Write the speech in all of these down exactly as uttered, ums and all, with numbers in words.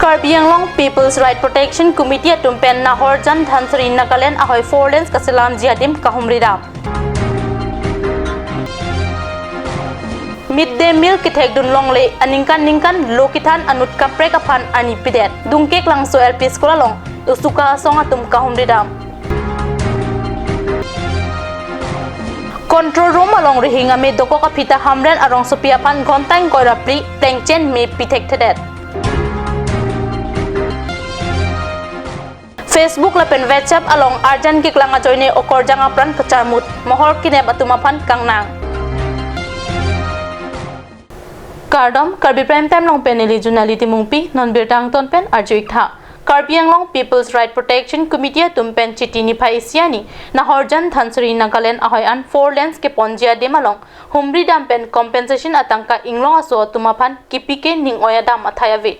Karbi Anglong People's Right Protection Committee atum pen Nahorjan Dhansiri Nagaland ahoi four lanes kaselamji adim kahumridam. Mid day meal kethekdun longle aningkan ningkan lo kethan anut kaprek aphan arni pidet. Dungkeklangso L P school along usuka asong atum kahumridam. Control room along rihing ame dokok aphi ta Hamren arongsopi aphan ghonta ingkoi ra phli plengchen me pithekthedet. Facebook lapen WhatsApp along arjan keklang ajoine okorjang apran kacharmut, mohor kinep atum aphan kangnang. Kardom, Karbi Prime Time along pen neli Junali Timungpi, non birta angton pen arju-ik tha. Karbi Anglong People's Right Protection Committee atum pen Chiti niphai isi arni Nahorjan Dhansiri Nagaland ahoi an four lanes keponji adim along humridam pen compensation atangka inglong aso atum aphan kipike ning oi adam athai ave.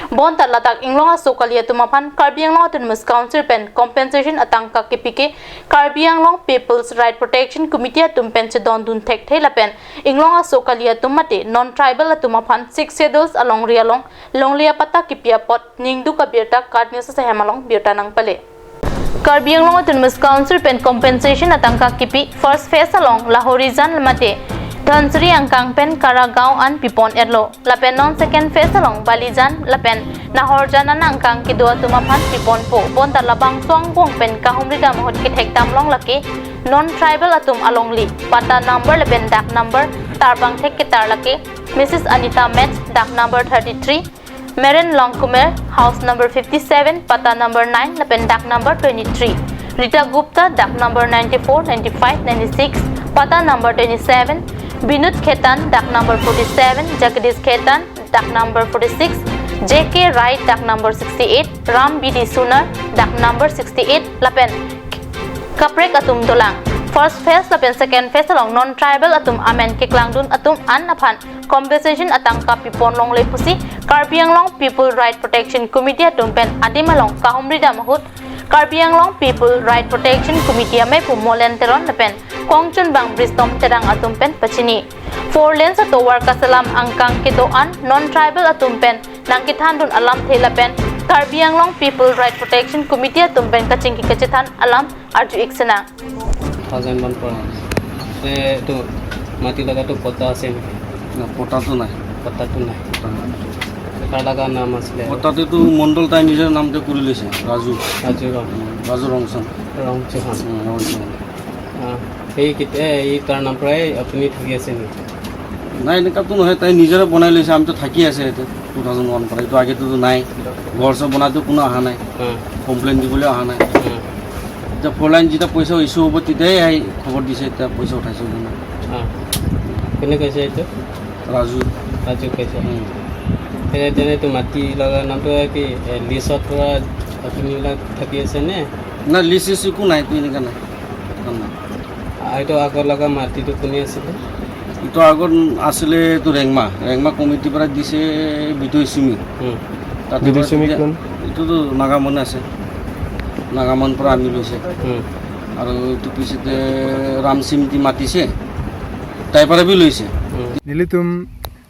Bonta ladak inglong aso kali atum aphan Karbi Anglong Autonomous Council pen compensation atangka kipike Karbi Anglong People's Right Protection Committee atum pen chedondun thekthe lapen inglong aso kali atum mate non-tribal atum aphan Sixth Schedules alongri along longle apatta kipi apot ningduk abirta KAT News ahem along birta nangpale. Karbi Anglong Autonomous Council pen compensation atangka kipi first phase along Lahorijan mate Dhansiri angkang pen Karagaon an pipon etlo. Lapen non second phase along Balijan lapen Nahorjan an angkang kedo atum aphan piponpo. Bonta labangso angbong pen kahumridam ahut kethekdam long lake non-tribal atum alongle patta number lapen dak number tarbang thek ketar lake Missus Anita Mech, dak number thirty-three, Meren Longkumer, house number fifty-seven, patta number nine lapen dak number twenty-three. Rita Gupta, dak number ninety-four, ninety-five, ninety-six, patta number twenty-seven. Binod Khetan, dak number forty-seven. Jagdish Khetan, dak number forty-six. J K Rai, dak number sixty-eight. Ram B D Sunar, dak number sixty-eight lapen kaprek atum dolang. First phase lapen second phase along non-tribal atum amen keklangdun atum an aphan compensation atangka pipon longle pusi Karbi Anglong People Right Protection Committee atum pen adim along kahumridam ahut Karbi Anglong People Right Protection Committee amei pu Molen Teron lapen kongchunbang Bristom Terang atum pen pachini. Four lanes atovar kaselam angkang kedo an non-tribal atum pen nangkethandun alamthe lapen Karbi Anglong People Right Protection Committee atum pen kachingki kachethan alam arju-ik sinang. Thousand one পৰা আছে। তে এইটো মাটি লগাটো পট্টা আছে নেকি? না, পট্টাটো নাই। পট্টাটো নাই। পট্টা নাই। কাৰ লগা নাম আছিলে? পট্টাটো এইটো মণ্ডল তাই নিজৰ নামতে কৰি লৈছে, ৰাজু। ৰাজু ৰং। ৰাজু ৰংচং। ৰংচং। উম, ৰংচং। আহ, সেই কেতিয়া, এই তাৰ নাম পৰাই আপুনি থাকি আছে নেকি? নাই, এনেকুৱাতো নহয়, তাই নিজৰে বনাই লৈছে, আমিতো থাকি আছে ইয়াতে টু থাউজেণ্ড ওৱান পৰা। এইটো আগেতো নাই, ঘৰ চৰ বনাওঁতে কোনো অহা নাই, উম। কমপ্লেইন দিবলৈ অহা নাই। উম। এতিয়া ফ'ৰ লাইন যেতিয়া পইচা ইছ্যু হ'ব, তেতিয়াই আহি খবৰ দিছে, এতিয়া পইচা উঠাইছে বুলি। উম। কোনে কৈছে এইটো? ৰাজু। ৰাজু কৈছে। উম। তেনে, তেনেতো মাটি লগা নামটো কি, এ, লিষ্টত পৰা আপুনি এইবিলাক থাকি আছে নে? না, লিষ্ট চিষ্ট একো নাই, তো এনেকুৱা নাই। আৰু এইটো আগৰ লগা মাটিটো কোনে আছিলে? এইটো আগত আছিলে এইটো ৰেংমা, ৰেংমা কমিটিৰ পৰা দিছে বিটু ইচুমি। হুম। তাতে বিটু পৰা ইচুমি তেতিয়া কোন? এইটোতো নাগামনে আছে, নাগামন পৰা আমি লৈছে। হুম। আৰু এইটো পিছতে ৰাম সিমিতি মাতিছে, তাই পৰা বি লৈছে। হুম। Nelitum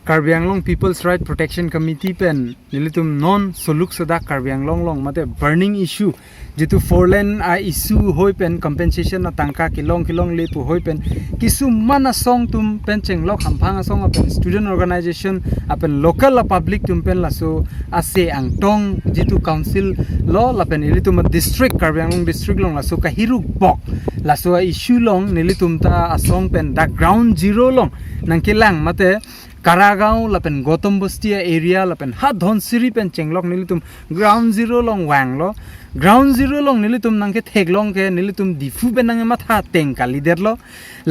Karbi Anglong People's Right Protection Committee pen nelitum non soluk sodak Karbi Anglong along mate burning issue, jitu four lane a-issue hoi pen compensation atangka kelong kelongle pu hoi pen kisuman asong atum pen chenglok hamphang asong apen student organization apen local a-public atum pen laso ase angtong jitu council lo lapen ilitum a-district Karbi Anglong district along laso kahiruk bok laso a-issue along nelitum ta asong pen dak ground zero along nangkelang mate Karagaon lapen Gautam Basti area lapen ha Dhansiri pen chenglok nelitum ground zero along vanglo. Ground zero along nelitum nangketheklong ke nelitum Diphu pen nangkematha ateng kalidetlo.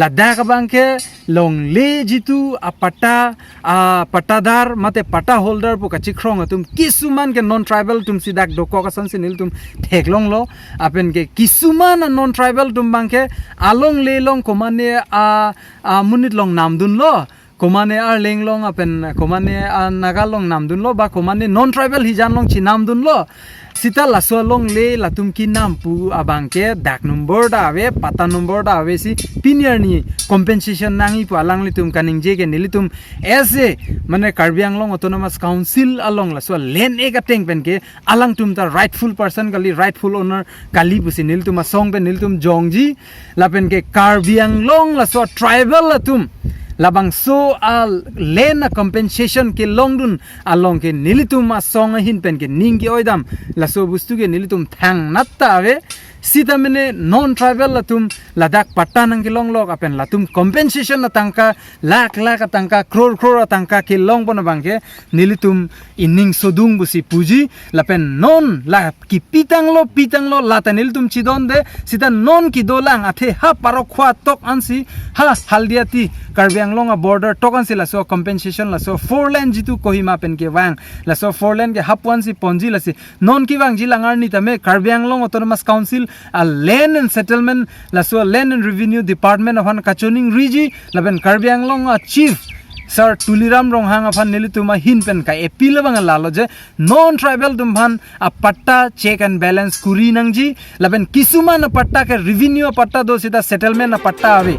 Ladak abang ke longle jitu a-patta, a-pattadar mate patta holder pu kachikhrong atum kisuman ke non-tribal atum si dak dokok asonsi nelitum theklonglo. Apen ke kisuman a-non-tribal atum abang ke alongle along komane a, amonit along namdunlo. Komane Arleng along apen komane a Naga along namdunlo ba komane non tribal hijan along chinamdunlo. Sita laso alongle latum kinam pu abangke dak number ta ave, patta number ta ave si pini arni compensation nangji pu alanglitum kaningje ke nelitum as a mane Karbi Anglong Autonomous Council along laso land act ateng pen ke alangtum ta rightful person kali, rightful owner kali pusi nelitum asong pen nelitum jongji. Lapen ke Karbi Anglong laso tribal atum labangso a land a compensation kelongdun along ke nelitum asong ahin pen ke ning ke-oidam laso bostu ke nelitum thangnat ta ave. Sita mene non tribal atum ladak patta nangkelonglok apen latum compensation atangka lakh lakh atangka crore crore atangka kelongpon abangke nelitum ining sodung pusi puji. Lapen non la kipitanglo pitanglo lata nelitum chidonde, sita non kedolang athe ha Parokhowa tok ansi, ha Haldiati Karbi Anglong a border tok ansi laso compensation laso four lane jitu Kohima pen kevang, laso four lane ke hapu ansi ponji, lasi non kevangji lang arni tame Karbi Anglong Autonomous Council a Land and Settlement laso Land and Revenue Department aphan kachoningriji lapen Karbi Anglong a Chief Sir Tuliram Ronghang aphan nelitum ahin pen ka-appeal abang lalo je non tribal atum aphan a patta check and balance kuri nangji lapen kisuman a patta ke revenue a patta do sita settlement a patta ave.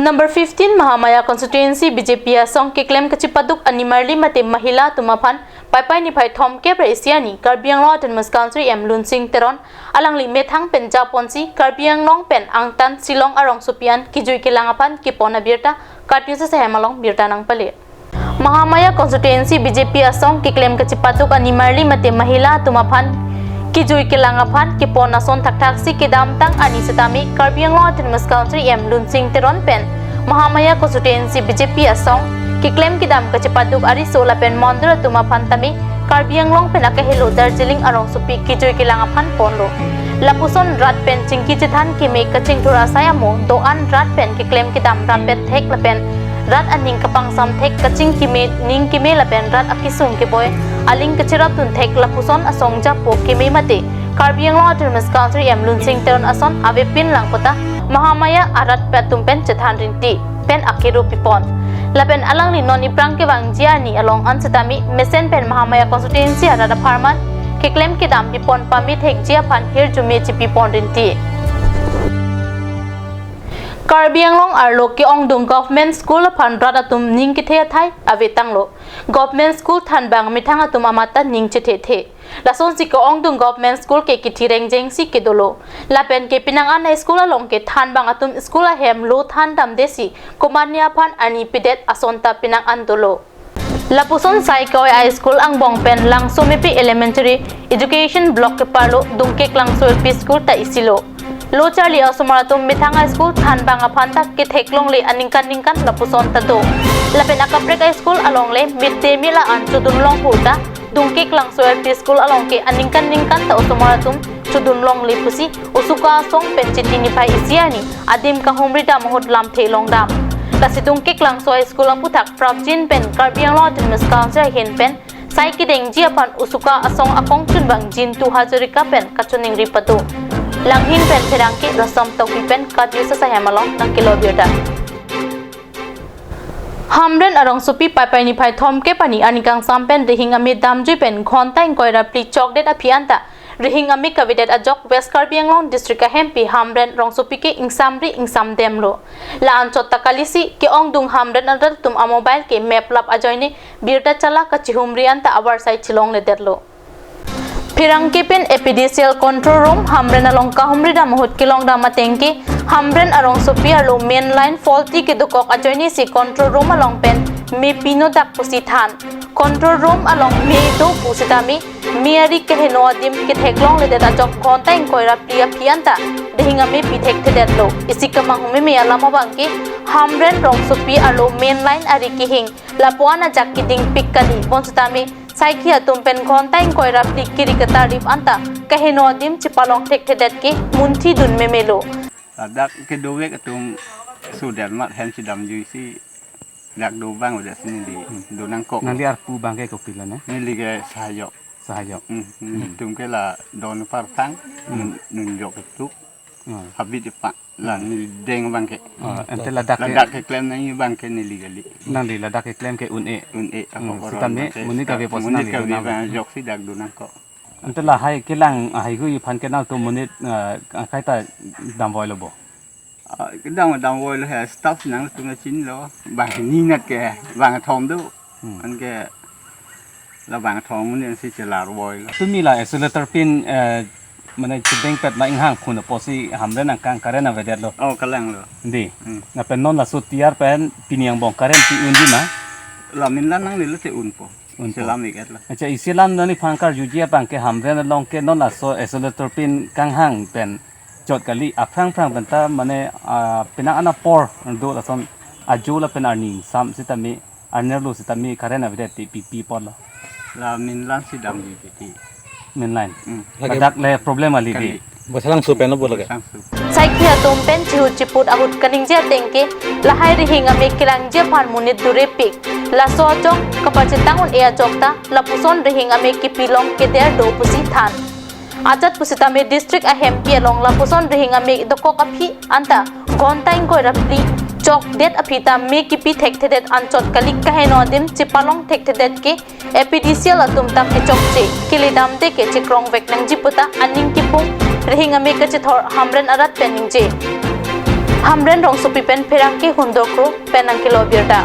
Number fifteen Mahamaya Constituency B J P asong keklem kachipaduk animarli mate mahila atum aphan Paipai niphai thomkep ra isi arni Karbi Anglong Autonomous Council M Lunsing Teron alangli methang pen japonsi Karbi Anglong pen angtan Shillong arongsopi an kijui kelang aphan kepon abirta Kat News ahem along birta nangpale. Mahamaya Constituency B J P asong keklem kachipaduk animarli mate mahila atum aphan kijui kelang aphan kepon ason thakthaksi kedamtang arni setame Karbi Anglong Autonomous Council M Lunsing Teron pen Mahamaya Constituency B J P asong keklem kedam kachipaduk ariso lapen mondir atum aphan tame Karbi Anglong pen akehelo Darjeeling arongsopi kijui kelang aphan ponlo. Lapuson rat pen chingki chethan keme kachingthur asai amo do-an rat pen keklem kedam rapet thek lapen rat aning kapangsam thek kachingkime ningkime lapen rat akesung keboi aling kacherapdun thek lapuson asong japo keme mate Karbi Anglong Autonomous Council M Lunsing Teron ason avepin lang kota Mahamaya arat atum pen chethan rinti pen akero pipon. Lapen alangli non iprang kevangji arni along an setame mesen pen Mahamaya Constituency arat apharman keklem kedam pipon pame thekji aphan hirjume chipipon rinti. Karbi Anglong arlo ke-ongdung Government School aphan rat atum ning kethe athai avetanglo. Government School thanbang methang atum amat ta ning chethethe. Lasonsi ke-ongdung Government School ke kithi rengjengsi kedolo. Lapen ke penang an a school along ke thanbang atum school ahem lo than damdesi komane aphan arni pidet ason ta penang an dolo. Lapuson sai ke-oi a school angbong pen Langsomepi Elementary Education Block keparlo Dungkek Langso L P School ta isilo. Lo charli osomar atum methang a school thanbang aphan ta ketheklongle aningkan ningkan lapuson ta do. Lapen akaprek a school alongle mid day meal an chodunlong hu ta Dungkek Langso L P School along ke aningkan ningkan ta osomar atum chodunlongle pusi usuka asong pen Chiti niphai isi arni adim kahumri dam ahut lamthe longdam. Lasi Dungkek Langso a school aputhak prapjin pen Karbi Anglong Autonomous Council ahin pen sai kedengji aphan usuka asong akongchunbang Jintu Hazarika pen kachiningri pado. Langhin pen pherangke Rasam Tokbi pen Kat News ahem along nangkelo birta. Hamren arongsopi Paipai niphai thomkep arni arni kangsam pen rihing ame damjui pen ghonta ingkoi ra phli chokdet aphi anta rihing ame kavedet ajok West Karbi Anglong District ahempi Hamren rongsopi ke ingsamri ingsamdemlo. La-an chot ta kalisi ke-ongdung Hamren arat atum a mobile ke map lap ajoine birta chala kachihumri anta avarsai chilongledetlo. Pherangke pen A P D C L control room Hamren along kahumri dam ahut kelongdam ateng ke Hamren arongsopi arlo main line faulty kedokok ajoinesi control room along pen me pinodak pusi than. Control room along me do pusitame me ari keheno adim ketheklongledet ajok ghonta ingkoi ra phli aphi anta rihing ame pithekthedetlo. Isi kemanghu meme alam abangke Hamren rongsopi arlo main line ari kehing lapu-an ajak kedingpik kali bonsitame saikhi atum pen ghonta ingkoi ra phli kiri ketarip anta keheno adim chipalong thekthedet ke munthidun memelo. Ladak kedovek atum sudermat hem chidamjuisi dak do bang udah sini di do nangkok. Nangli arpu abangke kokpila ne? Neli ke sahayok. Sahajok. Hmm, hmm, tum ke la don parthang, hmm, nun, nun jok itu. Hmm. Habit pa la, hmm, neli deng abang ke. Oh, ante ladak ke, ladak keklem nangji abang ke neli kali. Nangli ladak keklem ke un-e. Un-e, hmm, apa sitame, orang abang ke, monit kave pos monit nangli kave dun abang. Jok si dak dun nangkok. Ante lahai kelang, ah, haihui aphan ke nangtum monit, ah, kaita damvoilo bo? Ah, kedam damvoilo he, staff nangtum chinilo. Bang ninat ke, bang thom do. Hmm. Anke la bang thom monit si chelarvoilo. Tumi la isolator pin, eh, mane chedengpet ma inghang khun apotsi Hamren angkang current avedetlo. Oh, kalanglo. Di. Hmm. Lapen non laso tiar pen pini angbong current pi un di ma? La min la nanglelo te unpo. Unpo. Selam iketlo. Acha, isi alam nangli aphan karjuji abang ke Hamren along ke non laso isolator pin kanghang pen chot kali, aphrang phrang penta mane, ah, penang an apor do lason ajo lapen arni sam sitame, arnerlo sitame current avedet te pi pi apotlo? La min lang si damji titi. Min lang. Hmm. Lake ladak le problem kali di. Kali. Basalang su pen lo bo lake. Basalang su. Saikhi atum pen chihut chiput ahut kaningje ateng ke, lahai rihing ame kelangji aphan monit durepik. Laso ajok kapachethang un-e ajok ta, lapuson rihing ame kipilong keder do pusi than. Ajat pusitame district ahempi along lapuson rihing ame dokok aphi anta ghonta ingkoi ra phli chokdet aphi ta me kipi thekthedet anchot kali, kaheno adim chepalong thekthedet ke A P D C L atum tam echokche, kele damde ke chekrongvek nangji puta aning kipung rihing ame kachethor Hamren arat pen ningje. Hamren rongsopi pen pherangke Hundor Kro pen nangkelo birta.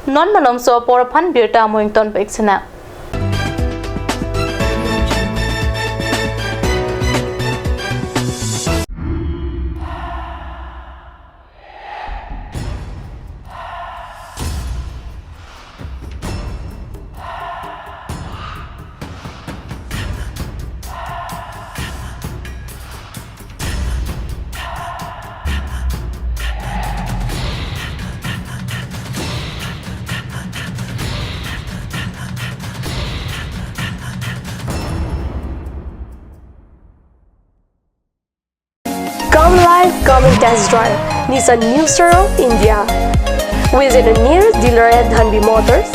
Non malomso apor aphan birta amoington pek sena. Come live, come and test drive Nissan New Star of India. Visit a nearest dealer at Dhanvi Motors,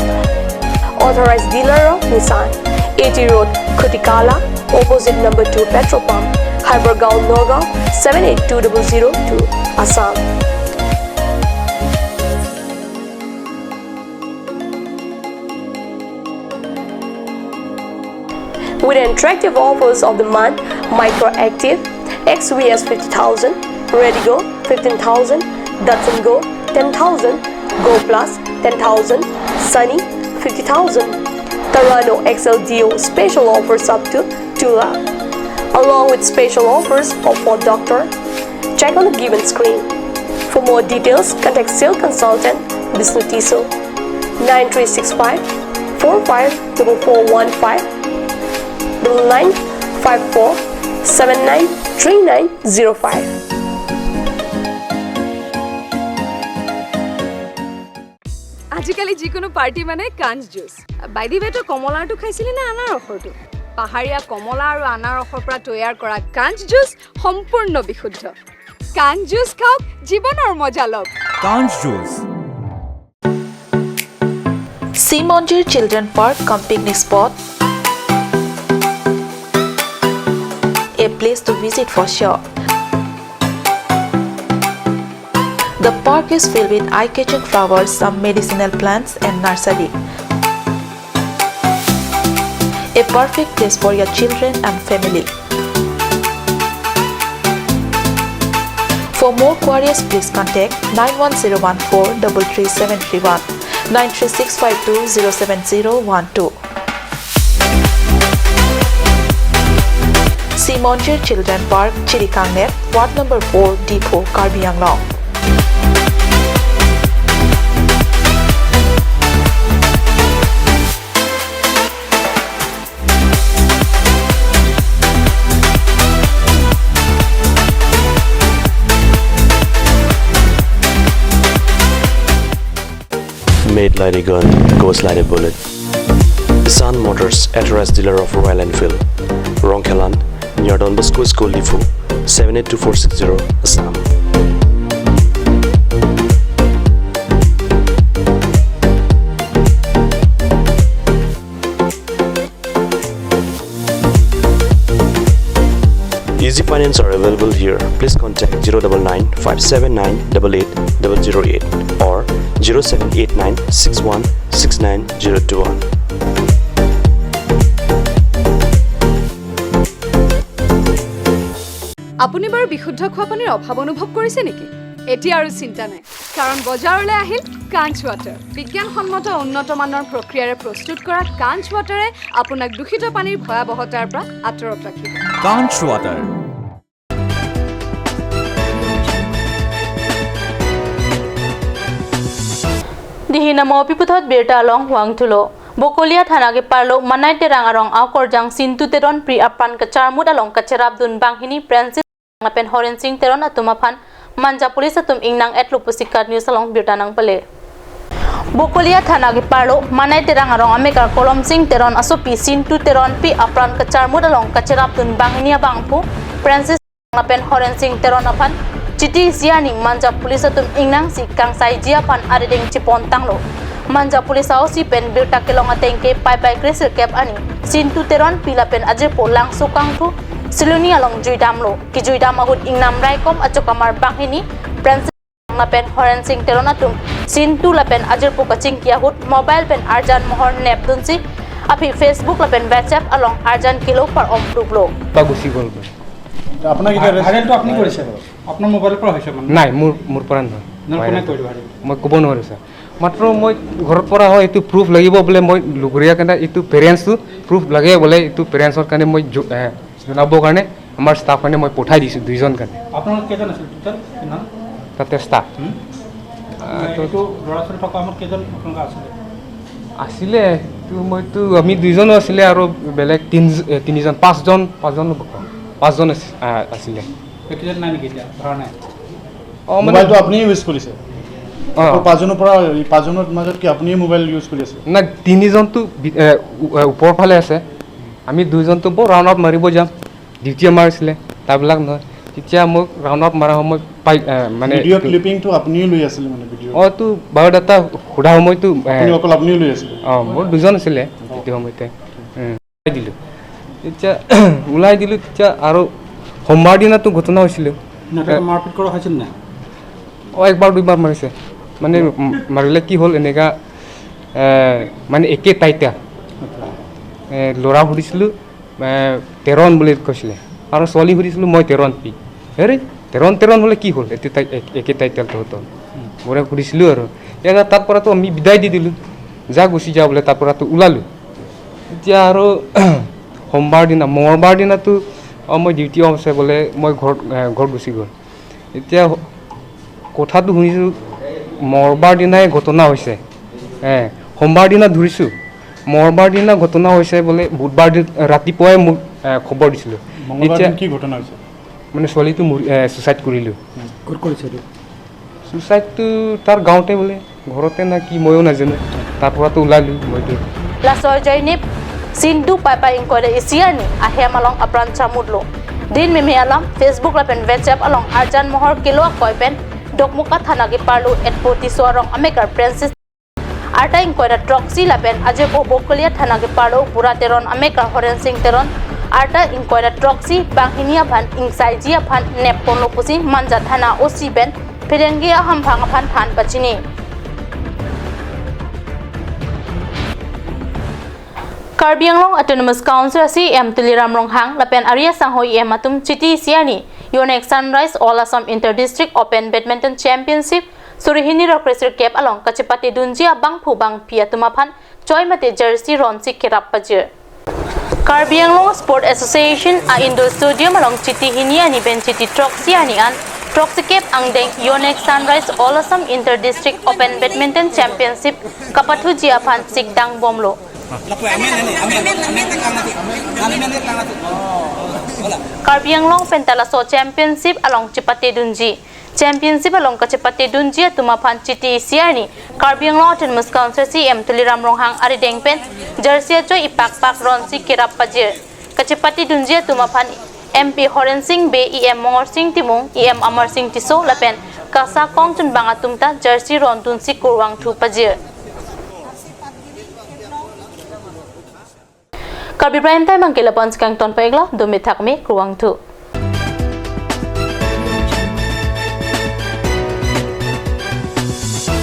authorized dealer of Nissan, A T Road, Khutikala, opposite number two petrol pump, Hypergaon, Nagaon, seven eight two double zero two, Assam. With attractive offers of the month, Micra Active, X V S fifty thousand, Redi-GO fifteen thousand, Datsun Go ten thousand, Go Plus ten thousand, Sunny fifty thousand, Terrano X L D O special offers up to two lakh, along with special offers of Ford Doctor. Check on the given screen. For more details, contact sales consultant Bishnu Tisso, nine three six five four five double four one five, double nine five four seven nine three nine zero five. আজিকালি যিকোনো পাৰ্টি মানে কাঞ্চ juice. By the ৱে, তই কমলাৰটো খাইছিলি নে আনাৰসৰটো? পাহাৰীয়া কমলা আৰু আনাৰসৰ পৰা তৈয়াৰ কৰা কাঞ্চ জুচ সম্পূৰ্ণ বিশুদ্ধ। কাঞ্চ জুচ খাওক, জীৱনৰ মজা লওক। Kanch Juice. Simonjir Children Park cum picnic spot, a place to visit for sure. The park is filled with eye-catching flowers, some medicinal plants and nursery. A perfect place for your children and family. For more queries, please contact nine one zero one four double three seven three one, nine three six five two zero seven zero one two. Simonjir Children Park, Chirikangner, Ward number four, Diphu, Karbi Anglong. Made like a gun, goes like a bullet. Sun Motors, authorized dealer of Royal Enfield, Rongkhelan, near Don Bosco School, Diphu, seven eight two four six zero, Assam. Easy finance are available here. Please contact zero double nine five seven nine double eight double zero eight or zero seven eight nine six one six nine zero two one. আপুনি বাৰু বিশুদ্ধ খোৱা পানীৰ অভাৱ অনুভৱ কৰিছে নেকি? এতিয়া আৰু চিন্তা নাই, কাৰণ বজাৰলৈ আহিল কাঞ্চ ৱাটাৰ। বিজ্ঞানসন্মত উন্নত মানৰ প্ৰক্ৰিয়াৰে প্ৰস্তুত কৰা কাঞ্চ ৱাটাৰে আপোনাক দূষিত পানীৰ ভয়াৱহতাৰ পৰা আঁতৰত ৰাখিব। কাঞ্চ water. Dihina mo piputhot birta along wangthulo. Bokolia thana keparlo Manai Terang arong akorjang Sintu Teron pri apran kacharmut along kacherapdun banghini Francis lapen Horen Sing Teron atum aphan Manja Police atum ingnang etlo pusi KAT News along birta nangpale. Bokolia thana keparlo Manai Terang arong amekar Kolom Sing Teron asopi Sintu Teron pri apran kacharmut along kacherapdun banghini abangphu Francis lapen Horen Sing Teron aphan chiti isi arni Manja Police atum ingnangsi kangsaiji aphan arideng chepon tanglo. Manja Police a-O C pen birta kelong ateng ke Paipai kresirkep arni Sintu Teron pri lapen ajirpo Langso Kangthu Siloni along juidamlo. Kijuidam ahut ingnam raikom achokamar banghini Francis lapen Horen Sing Teron atum Sintu lapen ajirpo kachingki ahut mobile pen arjan mohor nepdunsi aphi Facebook lapen WhatsApp along arjan kilo par-om duplo. পা গুচি গ'লগৈ। আপোনাক এতিয়া আ-, ভাইৰেলটো আপুনি কৰিছে? আপোনাৰ মোবাইলৰ পৰা হৈছে মানে? নাই, মোৰ, মোৰ পৰা নহয়। নাই, কোনে ভাইৰেলটো। কৰিলে ভাইৰেল? মই ক'ব নোৱাৰোঁ, ছাৰ। মাত্ৰ মই ঘৰৰ পৰা হয়, এইটো প্ৰুফ লাগিব বোলে, মই লগৰীয়া কাৰণে এইটো পেৰেণ্টছটো প্ৰুফ লাগে বোলে, এইটো পেৰেণ্টছৰ কাৰণে মই জ-, এ, জনাবৰ কাৰণে আমাৰ ষ্টাফ কাৰণে মই পঠাই দিছোঁ দুইজন কাৰণে। আপোনালোক কেইজন আছিল টোটেল? কিমান? তাতে ষ্টাফ। হুম? আ, তো এইটো ল'ৰা ছোৱালী থকা সময়ত কেইজন আপোনালোক আছিলে? আছিলে, তো মইতো, আমি দুইজনো আছিলে আৰু বেলেগ তিন-, এ, তিনিজন, পাঁচজন, পাঁচজন হ'ব। পাঁচজন আছি-, আ, আছিলে। সেইকেইজন নাই নেকি এতিয়া? ধৰা নাই? অ, মানে মোবাইলটো আপুনি ইউজ কৰিছে? অ। তো পাঁচজনৰ পৰা, এই পাঁচজনৰ মাজত কি আপুনি মোবাইল ইউজ কৰি আছে? নাই, তিনিজনটো বি-, এ, উ-, এ, ওপৰ ফালে আছে। আমি দুইজনটো বৰ ৰাউণ্ড আপ মাৰিব যাম। ডিউটি আমাৰ আছিলে, তাবিলাক নহয়। তেতিয়া মোক ৰাউণ্ড আপ মাৰা সময়ত পাই, এ, মানে ভিডিঅ' ক্লিপিংটো আপুনিয়ে লৈ আছিলে মানে ভিডিঅ'? অ, তো বায়'ডাটা সোধা সময়তো, এ, আপুনি অকল আপুনিয়ে লৈ আছিলে? অ, মোৰ দুজন আছিলে অ। তেতিয়া সময়তে। উম। ওলাই দিলোঁ। তেতিয়া ওলাই দিলোঁ, তেতিয়া আৰু সোমবাৰ দিনাতো ঘটনা হৈছিলে। নাটক এ, মাৰপিট কৰা হৈছিল নাই? অ, একবাৰ দুইবাৰ মাৰিছে। মানে, উম, মাৰিলে কি হ'ল, এনেকা, এ, মানে, একে টাইটেল। আচ্ছা। এ, ল'ৰা সুধিছিলোঁ, এ, তেৰণ বুলি কৈছিলে। আৰু ছোৱালী সুধিছিলোঁ, মই তেৰণ পি। হেৰি, তেৰণ, তেৰণ হ'লে কি হ'ল? এইটো তাই এক-, একে টাইটেলটো হ'ল। উম। মোৰে সুধিছিলোঁ আৰু। এতিয়া তাৰ পৰাতো আমি বিদায় দি দিলোঁ। যা, গুচি যা বোলে, তাৰ পৰাতো ওলালোঁ। এতিয়া আৰু সোমবাৰ দিনা, মঙলবাৰ দিনাতো, অ, মই ডিউটি অফ আছে বোলে, মই ঘৰত, এ, ঘৰত গুচি গ'ল। এতিয়া হ-, কথাটো শুনিছোঁ, মঙলবাৰ দিনাই ঘটনা হৈছে। এ, সোমবাৰ দিনা ধৰিছোঁ, মঙলবাৰ দিনা ঘটনা হৈছে বোলে, বুধবাৰ দিন ৰাতিপুৱাই মোক, এ, খবৰ দিছিলোঁ। মঙলবাৰ এতিয়া দিন কি ঘটনা হৈছে? মানে ছোৱালীটো মৰি-, এ, ছুচাইড কৰিলোঁ। উম, ক'ত কৰিছে এইটো? ছুচাইডটো তাৰ গাঁৱতে বোলে, ঘৰতে না কি ময়ো নাজানো। তাৰ পৰাতো ওলালোঁ মইতো। Laso ajoinep Sintu Paipai ingkoi ra isi arni ahem along apran charmutlo. Din meme alam Facebook lapen WhatsApp along arjan mohor kelo akoi pen Dokmoka thana keparlo Etpo Tisso arong amekar Francis arta ingkoi ra throksi lapen ajirpo Bokolia thana keparlo Bura Teron amekar Horen Sing Teron arta ingkoi ra throksi banghini aphan ingsaiji aphan nepponlo pusi Manja thana O C pen pherangke ahamphang aphan than pachini. Karbi Anglong Autonomous Council a CEM Tuliram Ronghang lapen ari asangho EM atum chiti isi arni Yonex Sunrise All Assam Inter District Open Badminton Championship suri hini ra kresirkep along kachepatedunji abangphu bangphi atum aphan choi mate jersey ronsi kerap pajir. Karbi Anglong Sport Association a indoor stadium along chiti hini arni pen chiti throksi arni an throksikep angdeng Yonex Sunrise All Assam Inter District Open Badminton Championship kapathuji aphan sikdang bomlo. Karbi Anglong penta laso championship along chepatedunji. Championship along kachepatedunji atum aphan chiti isi arni Karbi Anglong Autonomous Council CEM Tuliram Ronghang arideng pen jersey achoi ipakpak ronsi kerap pajir. Kachepatedunji atum aphan MP Horen Sing Bey, EM Mongar Sing Timung, EM Amar Sing Tisso lapen KASA kongchunbang atum ta jersey rondunsi kurvangthu pajir. Karbi Prime Time angke lapu-an si kangton pajirlo, dome thakme, kurvangthu.